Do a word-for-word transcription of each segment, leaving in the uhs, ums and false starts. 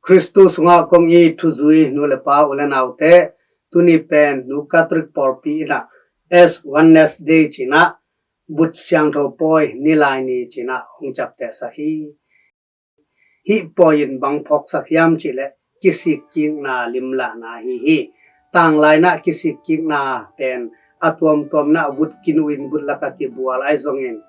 Khristu sungah kong it thuzui nu le pa, u le naute, tuni pen Nu Catholic pawlpi in ah Ash Wednesday ci-in ah vut siangtho pawi ni lai ni ci-in ah hong ciaptehsak hi. Hih pawi in bang phawksak hiam cih leh kisikkikna limlahna ahi hi. Tanglai in ah kisikkikna pen a tuamtuam in ah vut kinuh in vut lakah kibual ahi zongin,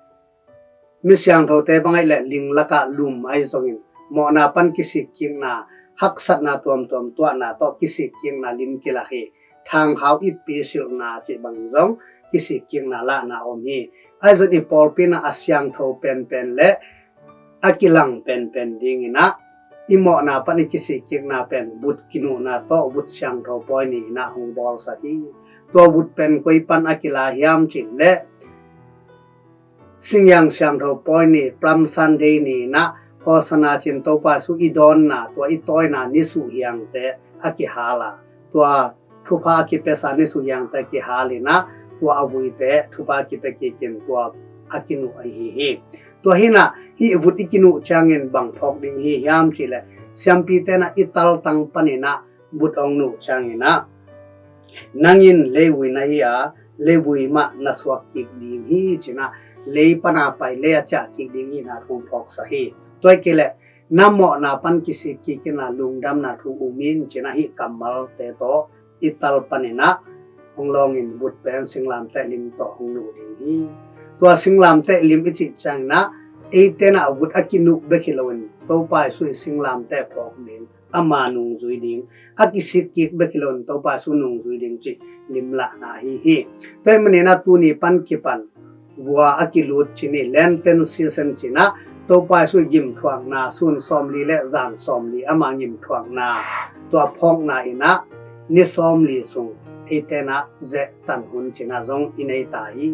mi siangthote bang ahih leh ling lakah lum ahi zongin, mawhna pan kisikkikna, haksatna tuamtuam tuahna tawh kisikkikna lim kilak hi. Thangkhau ippi silhna cih bang zong kisikkikna lahna om hi. Ahi zongin i pawlpi in ah a siangtho penpen le a kilang penpen dingin ah i mawhna pan i kisikkikna pen vut kinuhna tawh vut siangtho pawi ni-in ah hong bawlsak hi. Tua vut pen koi pan a kila hiam cih leh Singhiang siangtho pawi ni, Palm Sunday ni-in ah Hosanna ci-in Topa Jesu i dawnna, tua i tawina ni suhiangte a kihal a, tua thupha a kipiasa ni suhiangte kihal in ah tua a vuite thupha a kipia kikin tua a kinuh ahi hi. Tua hi in ah hih vut i kinuh ciangin bang phawk ding hi hiam cih leh siampite in ah i taltang panin ah vut hong nuh ciangin ah, "Nang in leivui na hi a, leivui mah na suak kik ding hi," ci-in ah lei pan a pai lei ah ciah kik ding hihna thu hong phawksak hi. Tua hi kei leh na mawhna pan kisikkik in ah lungdamna thu um in ci-in ah hih kammalte tawh i tal panin ah hong lawngin vut pen singlamteh lim tawh hong nuh ding hi. Tua singlamteh lim i cih ciangin ah eite in ah vut a kinuh bek hi loin Topa Jesu i singlamteh phawk ding, ama nungzui ding, a kisikkik bek hi loin Topa Jesu nungzui ding cih limlahna ahi hi. Tua ahih manin ah tuni pan kipan vua a kilut ci ni, Lenten season ci-in ah Topa Jesu i gimthuakna sun sawmli le zan sawmli ama gimthuakna tua phawkna in ah ni sawmli sung eite in ah zehtan hun ci-in ah zong i nei ta hi.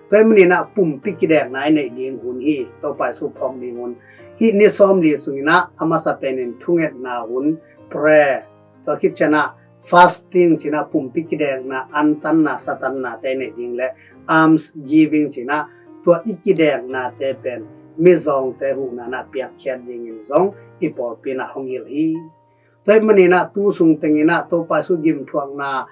Tua ahih manin ah pumpi kidekna i neih ding hun hi, Topa Jesu phawk ding hun. Hih ni sawmli sungin ah a masa penin thungetna hun, prayer, tua khit ciangin ah fasting ci-in ah pumpi kidekna, antanna satannate i neih ding le alms giving ci-in ah tua i kideknate pen mizawngte huhna in ah piakkhiat dingin zong i pawlpi in ah hong hilh hi. Tua ahih manin ah tu sung tengin ah Topa Jesu gimthuakna,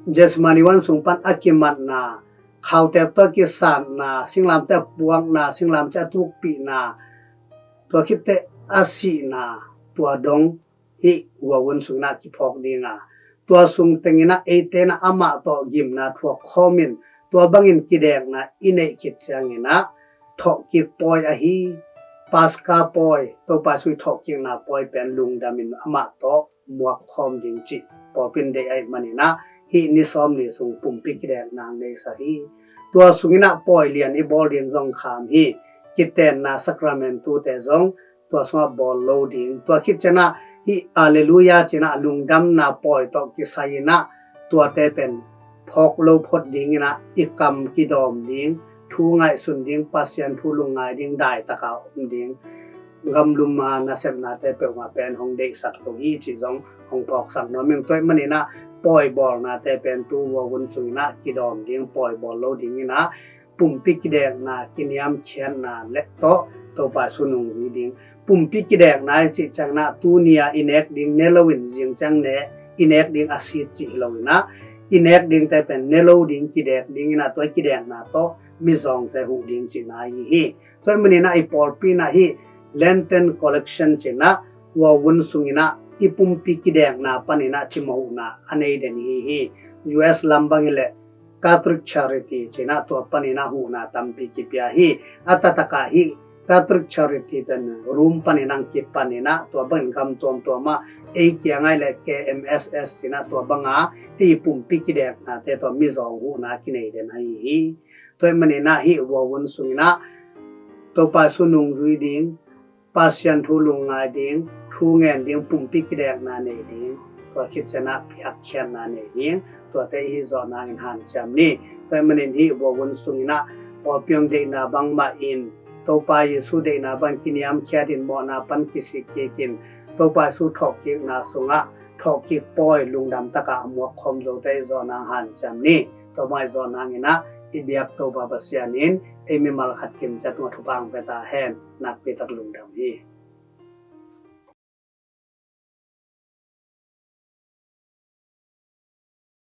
Gethsemane huan sung pan a kimatna, khautep tawh a kisatna, singlamteh a puakna, singlamteh a tukpihna, tua khit teh a sihna, tua dong hih vua hun sungin ah kiphawk ding a, tua sung tengin ah eite in ah amah tawh gimna thuak khawmin tua bangin kidekna i neih khit ciangin ah thawhkik pawi ahi, Paska pawi, Topa Jesu i thawhkikna pawi pen lungdamin amah tawh muak khawm ding cih pawlpi in deih ahih manin ah hih ni sawmli sung pumpi kidekna hong neisak hi. Tua sungin ah pawi lian i bawl ding zong kham hi. Kitenna sakramentute zong tua sungah bawl lo ding. Tua khit ciangin ah hih Alleluia ci-in ah lungdamna pawi tawh kisai in ah tuate pen phawk lo phot dingin ah i kam kidawm ding, thu ngaihsun ding, Pasian thu lungngai ding, daitak a om ding, gamlum a nasepnate peuhmah pen hong deihsak lo hi cih zong hong phawksak nuam ing. Tua ahih manin ah pawi bawlnate pen tu vua hun sungin ah kidawm ding, pawi bawl lo dingin ah pumpi kidekna, kiniamkhiatna le tawh Topa Jesu nungzui ding. Pumpi kidekna i cih ciangin ah tuni-a i nek ding ne loin zing ciang ne, i nek ding a sit cih hi loin ah i nek dingte pen ne lo ding, kidek dingin ah tua i kidekna tawh mizawngte huh ding cihna ahi hi. Tua ahih manin ah i pawlpi in ah hih Lenten collection ci-in ah vua hun sungin ah i pumpi kidekna panin ah cimawh huhna a nei den ahi hi. U S lam bang hi leh Catholic Charity ci-in ah tua panin ah huhna tampi kipia hi. A taktak ah hih Catholic Charity pen Rome panin ah kipan in ah tua bangin gam tuamtuam ah ei kiang ah leh K M S S ci-in ah tua banga ei pumpi kideknate tawh mizawng huhna kinei den ahi hi. Tua ahih manin ah hih vua hun sungin ah Topa Jesu nungzui ding, Pasian thu lungngai ding, thu ngen ding, pumpi kidekna nei ding, tua khit ciangin ah piakkhiatna nei ding, tuate i hih zawh nangin hanciam ni. Tua ahih manin hih vua hun sungin ah pawlpi hong deihna bangmah in, Topa Jesu deihna bang kiniamkhiat in, mawhna pan kisik kik in, Topa Jesu thawhkikna sungah thawhkik pawi lungdam takah a muak khawm zote i hih zawh nang hanciam ni. Tua bang i hih zawh nangin ah i biak Topa Pasian in ei mimal khat kim ciat tungah thupha hong pia ta hen. Nakpi tak lungdam hi.